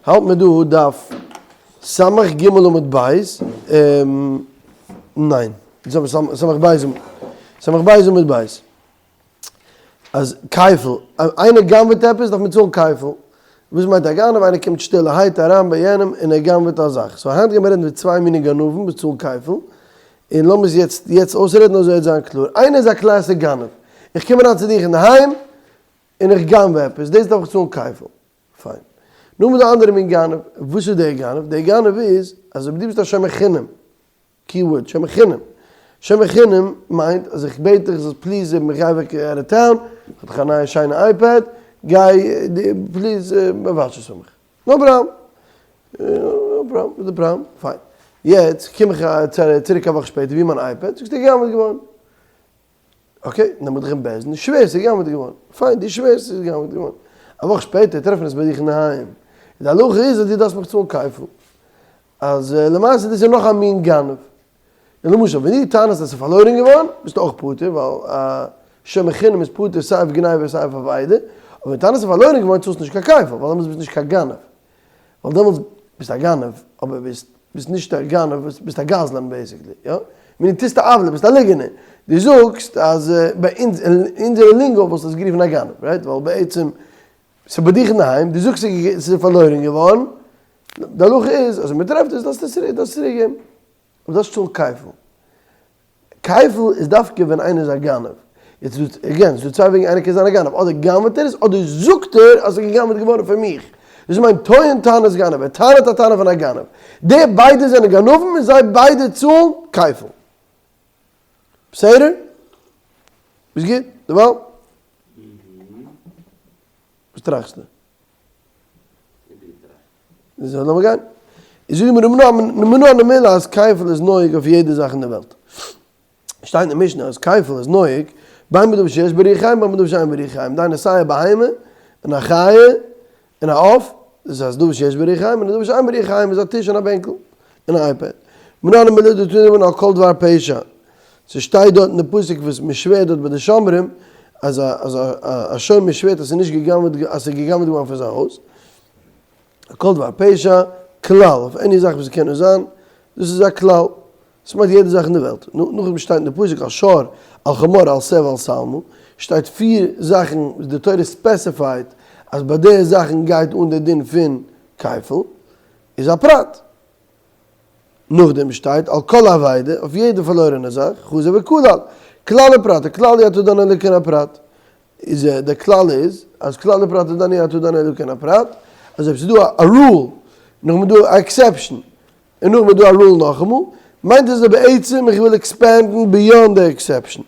האלט מיר דא דף סמך ג עמוד ב', ניין, סמך ב' סמך ב' עמוד ב', אז כפל, איינער גנב'עט עפעס דארף מען צאלן כפל, וואס מיינט א גנב? איינער קומט שטילערהייט אריין ביי יענעם און ער גנב'עט א זאך, so היינט גיימיר רעדן פון צוויי מיני גנבים וואס צאלן כפל, און לאמיר עס יעצט יעצט אויסרעדן אזוי וועט זיין קלאר, איינער איז א classic גנב, איך קום אריין צו דיך אינדערהיים און איך גנב'ע עפעס, דאס דארף איך צאלן כפל. פיין. נאכדעם איז דא אנדערע מין גנב, וואס איז דער גנב? דער גנב איז אז אויב דו ביסט א שומר חינם, keyword, שומר חינם, שומר חינם מיינט אז איך בעט דיך זאלסט please איך גיי אוועק out of town, איך האב דיך א נייע שיינע iPad, גיי please watch עס פאר מיך. no problem. No problem, וואס איז די פראבלעם? פיין. יעצט קום איך צוריק א וואך שפעטער, ווי איז מיין iPad? זאגסטו גע'גנב'עט געווארן. okay, נעם איך דיך אין בית דין, שווער ס'איז גע'גנב'עט געווארן. פיין, דו שווערסט ס'איז גע'גנב'עט געווארן. א וואך שפעטער טרעפט מען עס ביי דיך אינדערהיים. די הלכה איז אז דו דארפסט מיך צאלן כפל. אז למעשה דאס איז נאך א מין גנב. און למשל ווען דו טענה'סט אז ס'איז פארלוירן געווארן, ביסטו אויך פטור, ווייל א שומר חינם איז פטור סיי אויף גניבה סיי אויף אבידה. אבער ווען טענה'סט ס'איז פארלוירן געווארן צאלסטו נישט קיין כפל, ווייל דעמאלטס ביסטו נישט קיין גנב. ווייל דעמאלטס ביסטו א גנב, אבער ביסט ביסט נישט א גנב, ביסט א גזלן basically, יא? מיינט טוסט א עוולה, ביסט א ליגענער. דו זאגסט אז ביי אונז, אין אונזערע lingo וואלסטו עס גערופן א גנב, right? ווייל בעצם ס'איז ביי דיך אינדערהיים, דו זאגסט ס'איז פארלוירן געווארן, די הלכה איז אז אויב מ'טרעפט עס דארפסטו עס צוריק געבן. אבער דארפסט צאלן כפל. כפל איז דווקא ווען איינער איז א גנב. יעצט איז דא, again, ס'איז דא צוויי וועגן איינער קען זיין א גנב, אדער גנב'עט ער עס, אדער זאגט ער אז ס'איז גע'גנב'עט געווארן פון מיך. דאס מיינט טוען טענת גנב, ער טענה'ט א טענה פון א גנב. די ביידע זענען גנבים און זיי ביידע צאלן כפל. בסדר? ביסט גוט? דערווייל? וואס טראכסטו? איז לאמיר גיין. איז זאגט די גמרא מנא הני מילי אז כפל איז נוהג אויף יעדע זאך אין די וועלט. שטייט אין משנה אז כפל איז נוהג בין בדבר שיש בו רוח חיים בין בדבר שאין בו רוח חיים, דהיינו סיי א בהמה און א חיה און א עוף, דאס הייסט דבר שיש בו רוח חיים און א דבר שאין בו רוח חיים איז א טיש און א בענקל און א iPad. מנא הני מילי דתנו רבנן על כל דבר פשע. ס'שטייט דארט אין די פסוק וואס מ'שווערט דארט ביי די שומרים אז א שומר שווערט אז ס'איז נישט גע'גנב'עט אז ס'איז גע'גנב'עט געווארן פון זיין הויז. כל דבר פשע, כלל, אויף any זאך וואס ס'קען נאר זיין, דאס איז א כלל. ס'מיינט יעדע זאך אין די וועלט. נו, נאכדעם שטייט אין די פסוק על שור, על חמור, על שה ועל שלמה, שטייט פיר זאכן וואס די תורה specified אז ביי די זאכן גייט אן די דין פון כפל, איז א פרט. נאכדעם שטייט על כל אבידה, אויף יעדע פארלוירענע זאך, חזר וכלל, כלל ופרט, הכלל אי אתה דן אלא כעין הפרט, איז דער כלל איז, אז כלל ופרט איז דן אי אתה דן אלא כעין הפרט, אז אויב ס'איז דא א rule, נאכדעם איז דא א exception, און נאכדעם איז דא א rule נאכאמאל, מיינט עס אז בעצם איך וויל expand ן beyond די exception.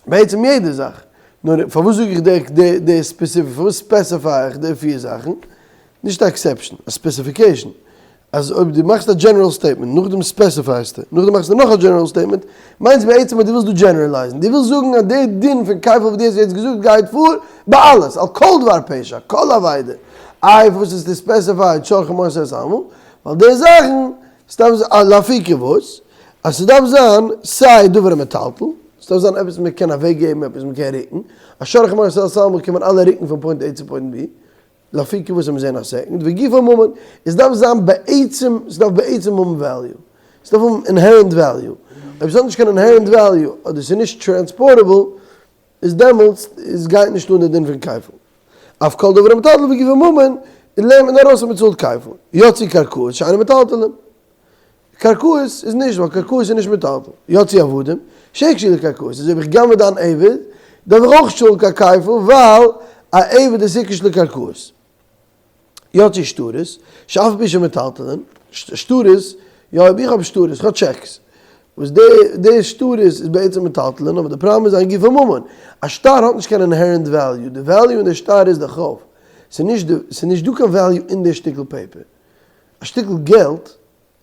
בעצם יעדע זאך. נאר פארוואס זאג איך די די specific, פארוואס specify איך די פיר זאכן? נישט א exception, א specification. אז אויב דו מאכסט א general statement, נאכדעם specify סטו, נאכדעם מאכסטו נאך א general statement, מיינט עס בעצם אז דו ווילסט דא generalize ן. דו ווילסט זאגן אז די דין פון כפל וואס דו האסט יעצט געזאגט גייט פאר ביי אלעס, על כל דבר פשע, כל אבידה. איי פארוואס האסטו specified שור חמור שה שלמה? ווייל די זאכן, סתם לאפוקי וואס? אז ס'דארף זיין סיי דבר המטלטל, ס'דארף זיין עפעס מ'קען אוועקגעבן, עפעס מ'קען רוקן, א שור חמור שה שלמה קען מען אלע רוקן פון point A צו point B, לאפוקי וואס מיר זעהן א second, וגופו ממון, עס דארף זיין בעצם, עס דארף בעצם האבן value, עס דארף האבן inherent value, אויב עס האט נישט קיין inherent value, אדער עס איז נישט transportable, איז דעמאלטס איז גייט נישט אן די דין פון כפל. אויף כל דבר המטלטל וגופו ממון, לערנט מען ארויס אז מען צאלט כפל. יצאו קרקעות שאינן מטלטלין. קרקעות איז נישט, ווייל קרקעות איז נישט מטלטל. יצאו עבדים, שהוקשו לקרקעות, איז אויב איך גנב'ע דיין עבד, דארף איך אויך צאלן קיין כפל, ווייל א עבד איז הוקש לקרקעות. יצאו שטרות, שאף על פי שמטלטלין, שטרות, יא אויב איך האב שטרות, איך האב טשעקס, וואס די די שטרות איז בעצם מטלטלין, אבער די פראבלעם איז אין גופו ממון, א שטר האט נישט קיין inherent value, די value אין די שטר איז די חוב, ס'איז נישט די, ס'איז נישט דא קיין value אין די שטיקל paper. א שטיקל געלט,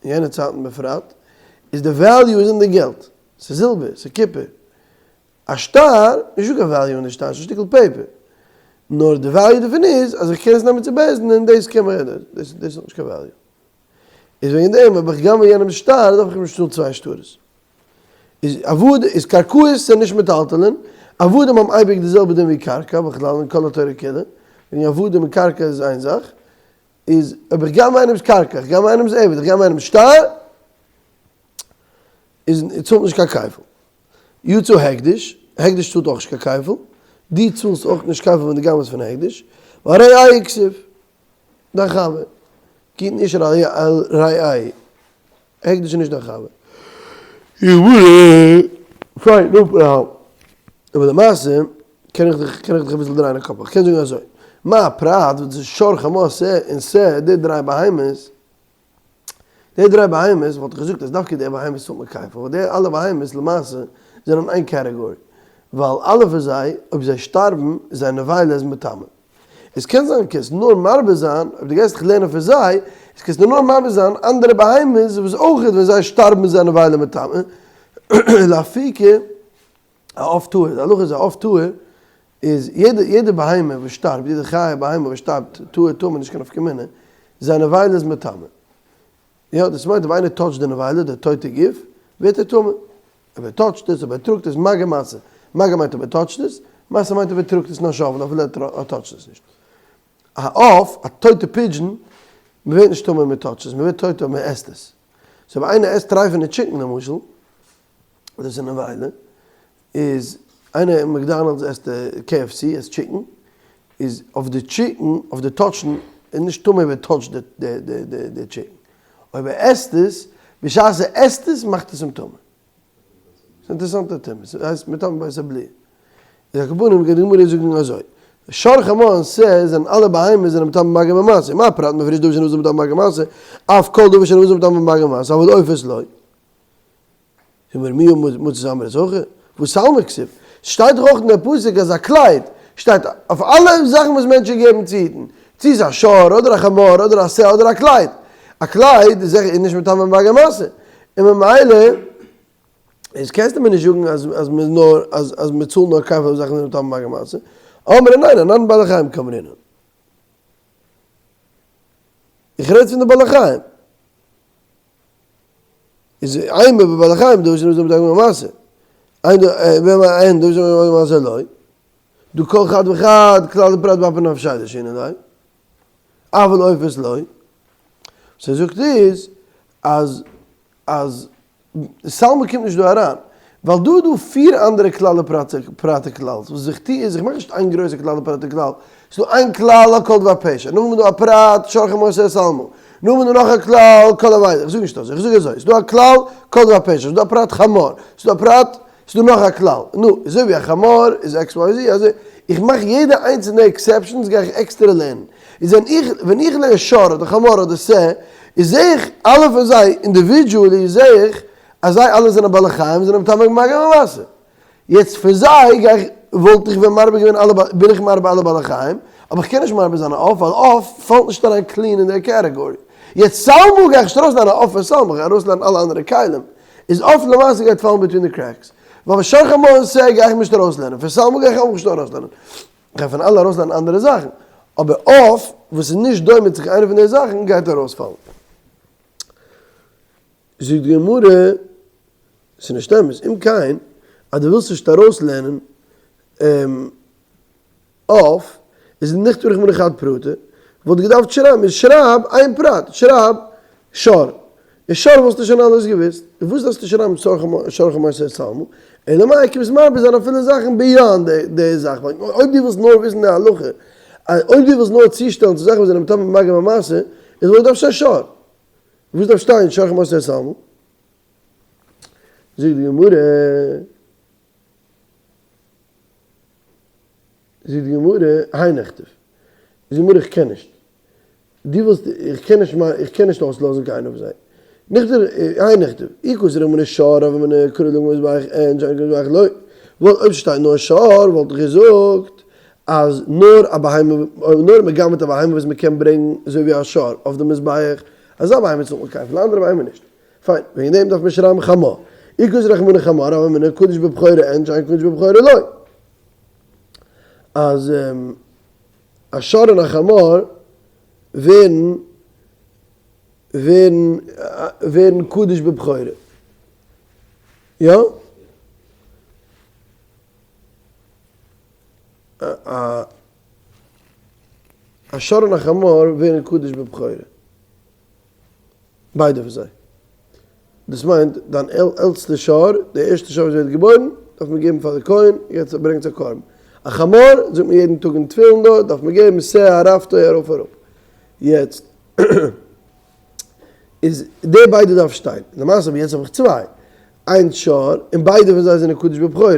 אין יענע צייטן בפרט, איז די value איז אין די געלט, ס'איז זילבער, ס'איז קופער. א שטר, נישט דא קיין value אין די שטר, ס'איז א שטיקל paper. נאר די value דערפון איז אז איך קען עס נעמען צו בית דין און דאס קען מען, דאס האט נישט קיין value. איז וועגן דעם אויב איך גנב'ע יענעמ'ס שטר דארף איך אים נישט צאלן צוויי שטרות. איז עבוד, איז קרקעות זענען נישט מטלטלין, עבדים האבן אייביג די זעלבע דין ווי קרקע, בכלל אין כל התורה כולה, וועגן עבדים און קרקע איז איין זאך. איז אויב איך גנב'ע איינעמ'ס קרקע, איך גנב'ע איינעמ'ס עבד, איך גנב'ע איינעמ'ס שטר, איז צאלט נישט קיין כפל. יצא הקדש, הקדש צאלט אויך נישט קיין כפל, דו צאלסט אויך נישט כפל ווען דו גנב'סט פון הקדש, והרי כתיב, דיין חבר, כי יתן איש אל רעהו, הקדש איז נישט דיין חבר. פיין, no problem. אבער למעשה קען איך דיך קען איך דיך אביסל דרייען א קאפ, איך קען זאגן אזוי, מה הפרט וואס איז שור חמור שה און שה די דריי בהמות, די דריי בהמות וואלט איך געזאגט אז דווקא די בהמות צאלט מען כפל, ווייל די אלע בהמות למעשה זענען איין category, ווייל אלע פון זיי אויב זיי שטארבן איז זייער נבילה איז מטמא. עס קען זיין קענסט נאר מרבה זיין, אויב דו גייסט דיך לערנען פון זיי, איז קענסטו נאר מרבה זיין אנדערע בהמות וואס אויך ווען זיי שטארבן איז זייער נבילה מטמא, לאפוקי א עוף טהור, די הלכה איז א עוף טהור איז יעדע יעדע בהמה וואס שטארבט, יעדע חיה בהמה וואס שטארבט טהור טמא נישט קיין נפקא מינה, זיין נבילה איז מטמא. יא, דאס מיינט אויב איינער touch ט די נבילה, די טויטע גוף, ווערט ער טמא. אויב ער touch ט עס, אויב ער טראגט עס, מגע ומשא. מגע מיינט אויב ער touch ט עס, משא מיינט אויב ער טראגט עס אין א shovel אפילו ער touch ט עס נישט. א עוף, א טויטע pigeon, מען ווערט נישט טמא אויב מען touch ט עס, מען ווערט טויט אויב מען עסט עס. so אויב איינער עסט טרייפענע chicken למשל, דאס איז נבילה, איז איינער אין McDonald's עסט KFC עסט chicken, איז אויף די chicken אויף די touch ן איז נישט טמא אויב ער touch ט די chicken, אויב ער עסט עס, בשעת ער עסט עס מאכט עס אים טמא. ס'איז אינטערעסאנטע טעמע, ס'הייסט מטמא בית הבליעה. איז על כל פנים גייט די גמרא זאגן אזוי, שור חמור און שה זענען אלע בהמות זענען מטמא במגע ובמשא, מה פרט מפריש דבר שאינו מטמא במגע ומשא, אף כל דבר שאינו מטמא במגע ומשא, אבל עופות לא. זאג מיר מיהו מצות אמרת הכי? והא שלמה כתיב? ס'שטייט דאך אויך אין דער פסוק אז א קלייד שטייט אויף אלע זאכן וואס מענטשן געבן צו היטן, צו איז א שור אדער א חמור אדער א שה אדער א קלייד, א קלייד איז זיכער נישט מטמא במגע ומשא, און ממילא איז קענסטו מיר נישט זאגן אז אז מ'איז נאר אז אז מ'צאלט נאר כפל אויף זאכן וואס זענען מטמא במגע ומשא, אמרי ניין אנן בעלי חיים קאמרינן. איך רעד פון די בעלי חיים. איז אימא בבעלי חיים דבר שאינו מטמא במגע ומשא. אין דא אין דבר שאינו מטמא במגע ומשא לא. דהא כל חד וחד כלל ופרט באפי נפשיה דרשינן ליה. אבל עופות לא. וואס ער זאגט איז אז אז שלמה קומט נישט דא אריין, ווייל דא איז דא פיר אנדערע כלל ופרט פרט וכלל'ס, וואס איך טו איז איך מאך נישט איין גרויסע כלל ופרט וכלל, ס'איז דא איין כלל על כל דבר פשע, נאכדעם איז דא א פרט שור חמור שה שלמה, נאכדעם איז דא נאך א כלל כל אבידה, איך זאג נישט אזוי, איך זאג אזוי, ס'איז דא א כלל כל דבר פשע, ס'איז דא א פרט חמור, ס'איז דא א פרט, ס'איז דא נאך א כלל, נו, אזוי ווי א חמור איז X Y Z, אזוי, איך מאך יעדע איינס פון די exceptions גיי איך עקסטערע לערנען, איז ווען איך ווען איך לערן שור אדער חמור אדער שה, איז זעה איך אלע פון זיי individually זעה איך אז זיי אלע זענען בעלי חיים זענען מטמא במגע ובמשא. יעצט פון זיי גיי איך וואלט איך ווען מרבה געווען אלע בין איך מרבה אלע בעלי חיים, אבער איך קען נישט מרבה זיין א עוף ווייל עוף פאלט נישט אריין clean אין דער category. יעצט שלמה גיי איך נישט ארויסלערנען א עוף פון שלמה, איך גיי ארויסלערנען אלע אנדערע כלים. איז עוף למעשה גייט פאלן between די cracks. ווייל ביי שור חמור און שה גיי איך נישט ארויסלערנען, פון שלמה גיי איך אויך נישט ארויסלערנען. כ'גיי פון אלע ארויסלערנען אנדערע זאכן, אבער עוף וואס איז נישט דומה צו קיין איינע פון די זאכן גייט ארויספאלן. זאגט די גמרא, ס'איז נישט אמת, אם כן, אז דו ווילסט נישט ארויסלערנען עוף, איז נכתוב רחמנא חד פרטא, וואלט געדארפט שרייבן, איז שרייב איין פרט, שרייב שור, און שור וואלסטו שוין אלעס געוואוסט, און וואס דארפסטו שרייבן שור חמור שה שלמה, אלא מאי קומסט מרבה זיין אפילו זאכן beyond די זאך, ווייל אויב דו ווילסט נאר וויסן די הלכה, אויב דו ווילסט נאר צושטעלן צו זאכן וואס זענען מטמא במגע ובמשא, איז וואלט געדארפט שטיין שור. וואס דארף שטיין שור חמור שה שלמה? זאגט די גמרא. זאגט די גמרא, הי נכתוב. זאגט די גמרא איך קען נישט. דו ווילסט, איך קען נישט, איך קען נישט אויסלאזן קיינער פון זיי. נכתוב, הי נכתוב. אי כתב רחמנא שור הוה אמינא קרוב למזבח אין שאין קרוב למזבח לא. וואלט אויב ס'שטייט נאר שור וואלט איך געזאגט אז נאר א בהמה, נאר מ'גנב'ט א בהמה וואס מ'קען ברענגן אזוי ווי א שור אויף די מזבח, אזא בהמה צאלט מען כפל, אנדערע בהמה נישט. פיין, וועגן דעם דארף מען שרייבן חמור. אי כתב רחמנא חמור הוה אמינא קדוש בבכורה אין שאין קדוש בבכורה לא. אז א שור און א חמור ווערן ווערן ווערן קדוש בבכורה. יא? א שור און א חמור ווערן קדוש בבכורה. ביידע פון זיי. דאס מיינט דיין עלטסטע שור, די ערשטע שור וואס ווערט געבוירן, דארף מען געבן פאר די כהן, יעצט ברענגט א קרבן. א חמור, זאגט מען יעדן טאג אין תפילין דא, דארף מען געבן שה הרפתו ארויף אראפ. יעצט איז די ביידע דארף שטיין. למעשה אבער יעצט האב איך צוויי. איין שור, און ביידע פון זיי זענען קדוש בבכורה.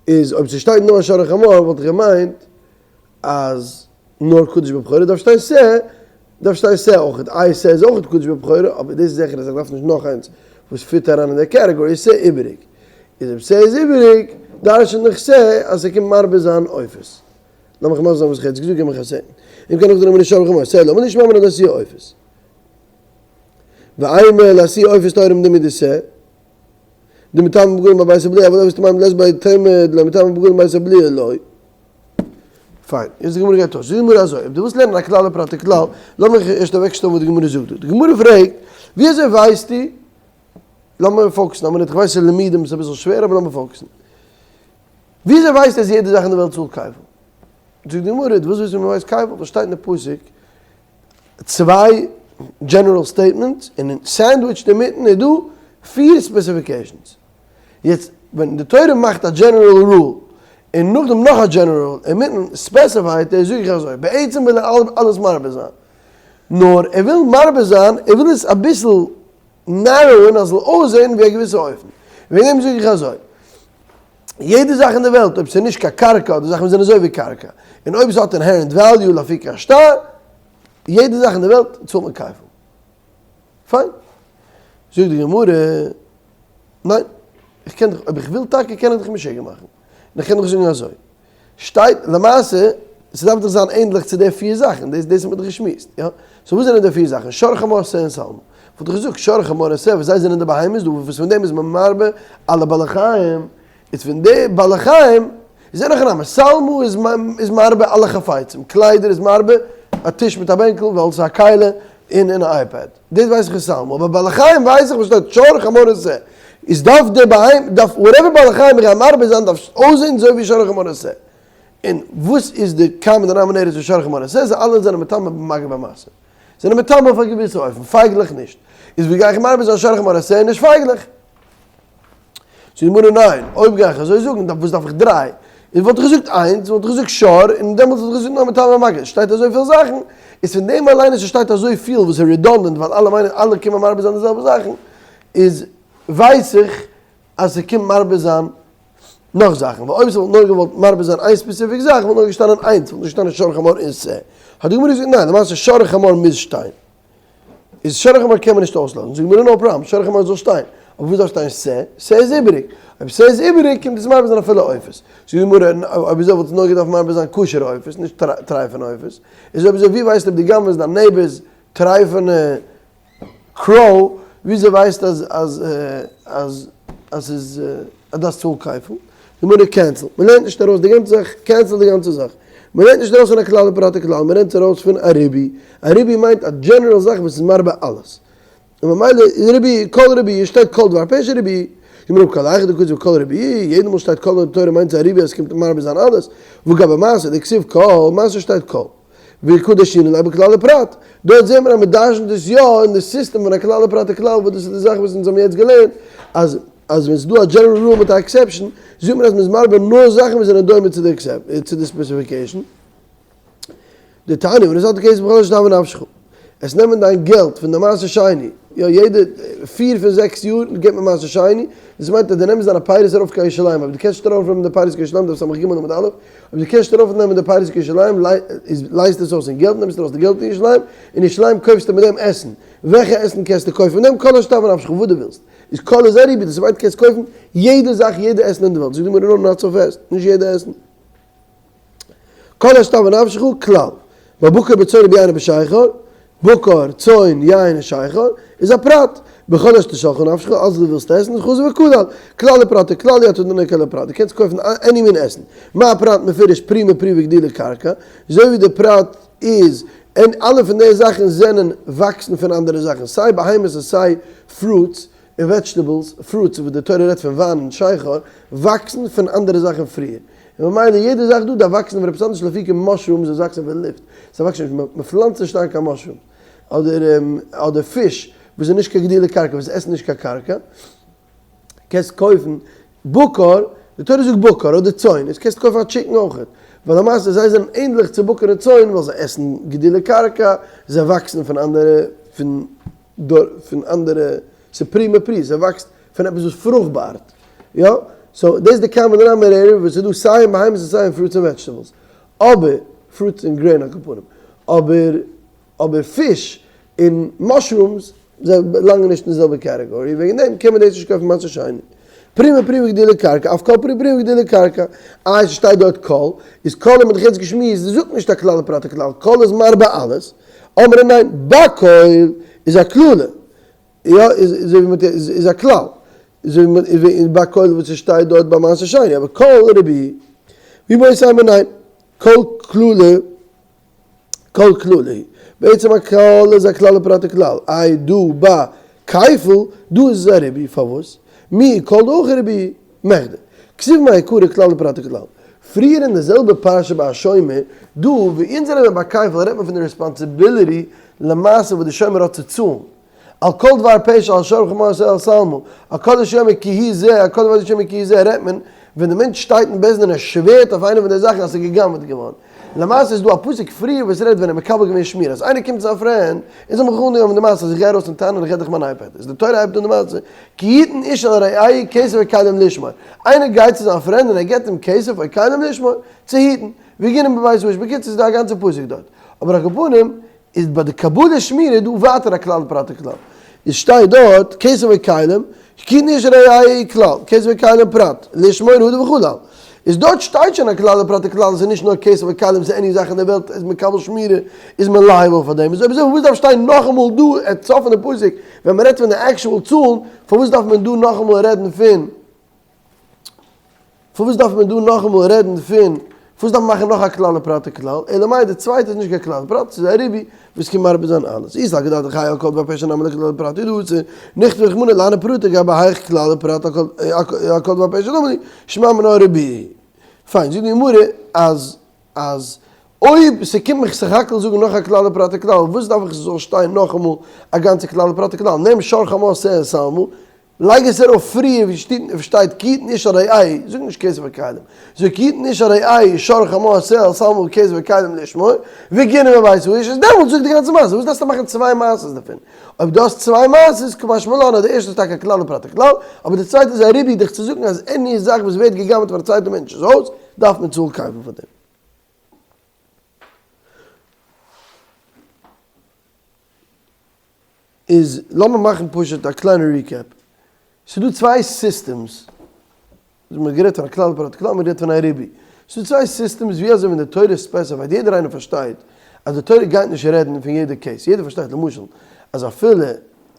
איז אויב ס'שטייט נאר שור און חמור וואלט איך געמיינט אז נאר קדוש בבכורה דארף שטיין שה, דארף שטיין שה אויכעט, איי שה איז אויכעט קדוש בבכורה, אבער דאס איז זיכער אז איך דארף נישט נאך איינס וואס fit אריין אין די category, איז שה איבעריג. איז אויב שה איז איבעריג, דרש'נט נאך שה אז ס'קומט מרבה זיין עופות. לאמיך מסביר זיין וואס איך האב יעצט געזאגט, גיב מיך א second. אם כן נאכדעם נאמר שור וחמור, שה למה לי שמע מינה דאתיא עופות. ואימא לאתויי עופות טהורים דומיא דשה. דמטמא בגדים בבית הבליעה אבל עופות טמאים דלית ביה טומאה דלא מטמא בגדים בבית הבליעה לא. פיין, יעצט די גמרא גייט אויס, זאגט די גמרא אזוי, אויב דו ווילסט לערנען א כלל ופרט וכלל, לאמיך ערשט אוועקשטעלן וואס די גמרא זאגט דא. די גמרא פרעגט, ווי אזוי ווייסטו, לאמיר focus ן א מינוט, איך ווייס ס'איז לימודים ס'איז אביסל שווער אבער לאמיר focus ן. ווי אזוי ווייסטו אז יעדע זאך אין די וועלט צאלט כפל? זאגט די גמרא, דו ווילסט וויסן ווי מ'ווייסט כפל? דאס שטייט אין די פסוק, צוויי general statements און sandwiched אינמיטן איז דא פיר specifications. יעצט ווען די תורה מאכט א general rule און נאכדעם נאך א general rule אינמיטן specify ט ער זאג איך אזוי בעצם וויל ער אלעס מרבה זיין נאר ער וויל מרבה זיין ער וויל עס אביסל narrow ען אז ס'זאל אויסזען ווי א געוויסע אופן וועגן דעם זאג איך אזוי יעדע זאך אין די וועלט אויב ס'איז נישט קיין קרקע אדער זאכן וואס זענען אזוי ווי קרקע און אויב ס'האט inherent value לאפוקי א שטר יעדע זאך אין די וועלט צאלט מען כפל. פיין. זאגט די גמרא, ניין, איך קען דיך, אויב איך וויל טאקע קען איך דיך משוגע מאכן, און איך קען דיך זאגן אזוי, שטייט למעשה, ס'דארף דאך זיין ענדליך צו די פיר זאכן, דאס דאס האט מען דאך געשמועסט, יא? so וואס זענען די פיר זאכן? שור חמור שה און שלמה. וואלט איך געזאגט שור חמור און שה וואס זיי זענען די בהמות דא, וואס פון דעם איז מען מרבה אלע בעלי חיים, איז פון די בעלי חיים איז אין הכי נמי, שלמה איז איז מרבה אלע חפצים, קליידער איז מרבה א טיש מיט א בענקל ווייל עס איז א כלי און און א iPad, דאס ווייס איך איז שלמה, אבער בעלי חיים ווייס איך וואס שטייט שור חמור און שה, איז דארף די בהמה דארף whatever בעלי חיים איך גיי מרבה זיין דארף אויסזען אזוי ווי שור חמור און שה, און וואס איז די common denominator צו שור חמור און שה, זיי אלע זענען מטמא במגע במשא, זענען מטמא אויף א געוויסע אופן, פייגלעך נישט, איז ווי גיי איך מרבה זיין שור חמור און שה און נישט פייגלעך? זאגט די גמרא ניין, אויב גיי איך אזוי זאגן, דאן וואס דארף איך דריי? איז וואלט איך געזאגט איינס, וואלט איך געזאגט שור, און דעמאלטס וואלט איך געזאגט נאר מטמא במגע, עס שטייט אזויפיל זאכן, איז פון דעם אליין אז עס שטייט אזויפיל וואס איז redundant ווייל אלע מיינען אלע קומען מרבה זיין די זעלבע זאכן, איז ווייס איך אז ס'קומט מרבה זיין נאך זאכן, ווייל אויב ס'וואלט נאר געוואלט מרבה זיין איין specific זאך וואלט נאר געשטאנען איינס, וואלט נישט געשטאנען שור חמור און שה. האט די גמרא געזאגט ניין, למעשה שור חמור מוז שטיין. איז שור חמור קען מען נישט אויסלאזן, זאגט די גמרא no problem, שור חמור זאל שטיין, אבער וואס דארף שטיין שה? שה איז איבעריג, אויב שה איז איבעריג קומט עס מרבה זיין אפילו עופות, זאגט די גמרא אויב אזוי וואלט עס נאר געדארפט מרבה זיין כשר'ע עופות, נישט טרייפענע עופות, איז אויב אזוי ווי ווייסטו אויב דו גנב'עסט דיין neighbor's טרייפענע crow, וויאזוי ווייסטו אז אז אז אז ס'איז אז דארפסט צאלן כפל? די גמרא cancel, מ'לערנט נישט ארויס די גאנצע זאך, cancel די גאנצע זאך, מ'לערנט נישט ארויס פון א כלל ופרט וכלל, מ'לערנט ארויס פון א ריבוי, א ריבוי מיינט א general זאך וואס איז מרבה אלעס, און ממילא איז ריבוי כל ריבוי, שטייט כל דבר פירוש ריבוי, גמרא כל היכא דכתיב כל ריבוי, יעדע מאל שטייט כל אין די תורה מיינט עס א ריבוי אז עס קומט מרבה זיין אלעס, והא גבי מעשר דכתיב כל, מעשר שטייט כל. וקא דרשינן ליה בכלל ופרט. דארט זעהט מען אז מען דרשנ'ט עס יא אין די סיסטעם פון א כלל ופרט וכלל וואס דאס איז די זאך וואס אונז האבן יעצט געלערנט אז אז ווען ס'איז דא א general rule מיט א exception זאגט מען אז מ'איז מרבה נאר זאכן וואס זענען דומה צו די צו די specification. דתניא ונתת כסף בכל אשר תאוה נפשך. עס נעמען דיין געלט פון די מעשר שני, יא יעדע פיר פון זעקס יאר געבט מען מעשר שני, דאס מיינט אז דו נעמסט דיינע פירות ארויף קיין ירושלים, אויב דו קענסט נישט ארויף נעמען די פירות קיין ירושלים דף סג עמוד א', אויב דו קענסט נישט ארויף נעמען די פירות קיין ירושלים איז לייזט עס אויס אין געלט, נעמסט ארויס די געלט אין ירושלים, אין ירושלים קויפסטו מיט דעם עסן, וועלכע עסן קענסטו קויפן מיט דעם, כל אשר תאוה נפשך וואס דו ווילסט, איז כל איז א ריבוי, דאס מיינט קענסט קויפן יעדע זאך יעדע עסן אין די וועלט, זאגט די גמרא no not so fast, נישט יעדע עסן. כל אשר תאוה נפשך, כלל, בבקר בצאן וביין ובשכר, בקר, צאן, יין און שכר, איז א פרט, בכל אשר תשאלך נפשך, אלץ וואס דו ווילסט עסן, חזר וכלל, כלל ופרט וכלל אי אתה דן כלל ופרט, דו קענסט קויפן any מין עסן, מה הפרט מפורש פרי מפרי וגידולי קרקע, אזוי ווי די פרט איז, און אלע פון די זאכן זענען וואקסן פון אנדערע זאכן, סיי בהמות און סיי fruits און vegetables, fruits וואס די תורה רעדט פון וויין און שכר, וואקסן פון אנדערע זאכן פריער. און ממילא יעדע זאך דא דארף וואקסן פון עפעס אנדערש לאפוקי mushrooms וואס וואקסן פון לופט, זיי וואקסן נישט, מען פלאנצט נישט איין קיין mushrooms, אדער אדער פיש וואס איז נישט קיין גידולי קרקע וואס עסן נישט קיין קרקע, קענסט קויפן בקר, די תורה זאגט בקר אדער צאן, איז קענסטו קויפן א chicken אויכעט, ווייל למעשה זיי זענען ענדליך צו בקר און צאן ווייל זיי עסן גידולי קרקע, זיי וואקסן פון אנדערע פון פון אנדערע, ס'איז פרי מפרי, ס'וואקסט פון עפעס וואס פרוכבארט, יא? so דאס איז די common denominator וואס איז דא סיי אין בהמות און סיי אין fruits און vegetables, אבער fruits און grain על כל פנים, אבער אבער פיש און mushrooms זיי באלאנגען נישט אין די זעלבע category, וועגן דעם קען מען דאס נישט קויפן מעשר שני. פרי מפרי וגידולי קרקע, אף כל פרי פרי וגידולי קרקע, איי ס'שטייט דארט כל, איז כל האט מען דאך יעצט געשמועסט, זאגט נישט א כלל ופרט וכלל, כל איז מרבה אלעס, אמרי ניין, בכל איז א קללה, יא, איז איז א כלל, אזוי ווי בכל וואס עס שטייט דארט ביי מעשר שני, אבער כל ריבוי, ווי מוהר ש אמר ניין, כל קללה, כל קללה היא, בעצם א כל איז א כלל ופרט וכלל, איי דא ביי כפל, דא איז עס א ריבוי, פארוואס? מי כל דהכא ריבוי, מכדי, כתיב מעיקרא כלל ופרט וכלל. פריער אין די זעלבע פרשה ביי השומר, דא ווי אונז רעדן ביי כפל רעדט מען פון די responsibility למעשה וואס די שומר האט צו צאלן, על כל דבר פשע על שור חמור שה על שלמה, על כל אשר יאמר כי הוא זה, על כל דבר אשר יאמר כי הוא זה רעדט מען ווען די מענטש שטייט אין בית דין און ער שווערט אויף איינע פון די זאכן אז ס'איז גע'גנב'ט געווארן. למעשה איז דא א פסוק פריער וואס רעדט ווען ער מקבל געווען שמירה אז איינער קומט צו זיין friend און זיי האבן זיך אנגעהויבן די מעשה אז איך גיי ארויס און טענה'ן איך געב דיך מיין iPad איז די תורה הייבט אן די מעשה כי יתן איש אל רעהו כסף או כלים לשמור איינער גייט צו זיין friend און ער געבט אים כסף או כלים לשמור צו היטן והגינם בבית האיש בקיצור איז דא א גאנצע פסוק דארט אבער על כל פנים איז ביי די קבלת שמירה דא ווייטער א כלל ופרט וכלל, איז שטייט דארט כסף וכלים, כי יתן איש אל רעהו כלל, כסף וכלים פרט, לשמור הדר וחלל, איז דארט שטייט שוין א כלל ופרט וכלל אז עס איז נישט נאר כסף וכלים ס'איז any זאך אין די וועלט איז מקבל שמירה איז מען liable פאר דעם, איז אויב אזוי פארוואס דארף שטיין נאכאמאל דא at סוף פון די פסוק ווען מען רעדט פון די actual צאלן, פארוואס דארף מען דא נאכאמאל רעדן פון. פארוואס דארף מען דא נאכאמאל רעדן פון, פארוואס דארף מען מאכן נאך א כלל ופרט וכלל, אלא מאי די צווייטע איז נישט קיין כלל ופרט, ס'איז א ריבוי וואס קען מרבה זיין אלעס, אי סלקא דעתך האי על כל דבר פשע נמי לכלל ופרט הוא דאתא, נכתוב רחמנא להני פרטי גבי היאך כלל ופרט על כל דבר פשע למה לי, שמע מינה ריבוי. פיין, זאגט די גמרא אז אז אויב ס'קומט מיך סך הכל זאגן נאך א כלל ופרט וכלל, וואס דארף איך ס'זאל שטיין נאכאמאל א גאנצע כלל ופרט וכלל, נעם שור חמור שה שלמה, לייג עס ארויף פריער ווי שטייט כי יתן איש אל רעהו, זאג נישט כסף וכלים, זאג כי יתן איש אל רעהו שור חמור שה שלמה כסף וכלים לשמור, והגינם בבית האיש, איז דעמאלטס זאג די גאנצע מעשה, וואס דארפסטו מאכן צוויי מעשות דערפון? אויב דו האסט צוויי מעשות, קא משמע לן אז די ערשטע איז טאקע א כלל ופרט וכלל, אבער די צווייטע איז א ריבוי דיך צו זאגן אז any זאך וואס ווערט גע'גנב'ט פאר א צווייטע מענטש'ס הויז, דארף מען צאלן כפל פאר דעם. איז לאמיר מאכן פשוט א קליינע recap. ס'איז דא צוויי systems, מ'האט גערעדט פון א כלל ופרט וכלל, מ'האט גערעדט פון א ריבוי. ס'איז דא צוויי systems ווי אזוי ווען די תורה specified, יעדער איינער פארשטייט אז די תורה גייט נישט רעדן פון יעדע case, יעדער פארשטייט למשל אז אפילו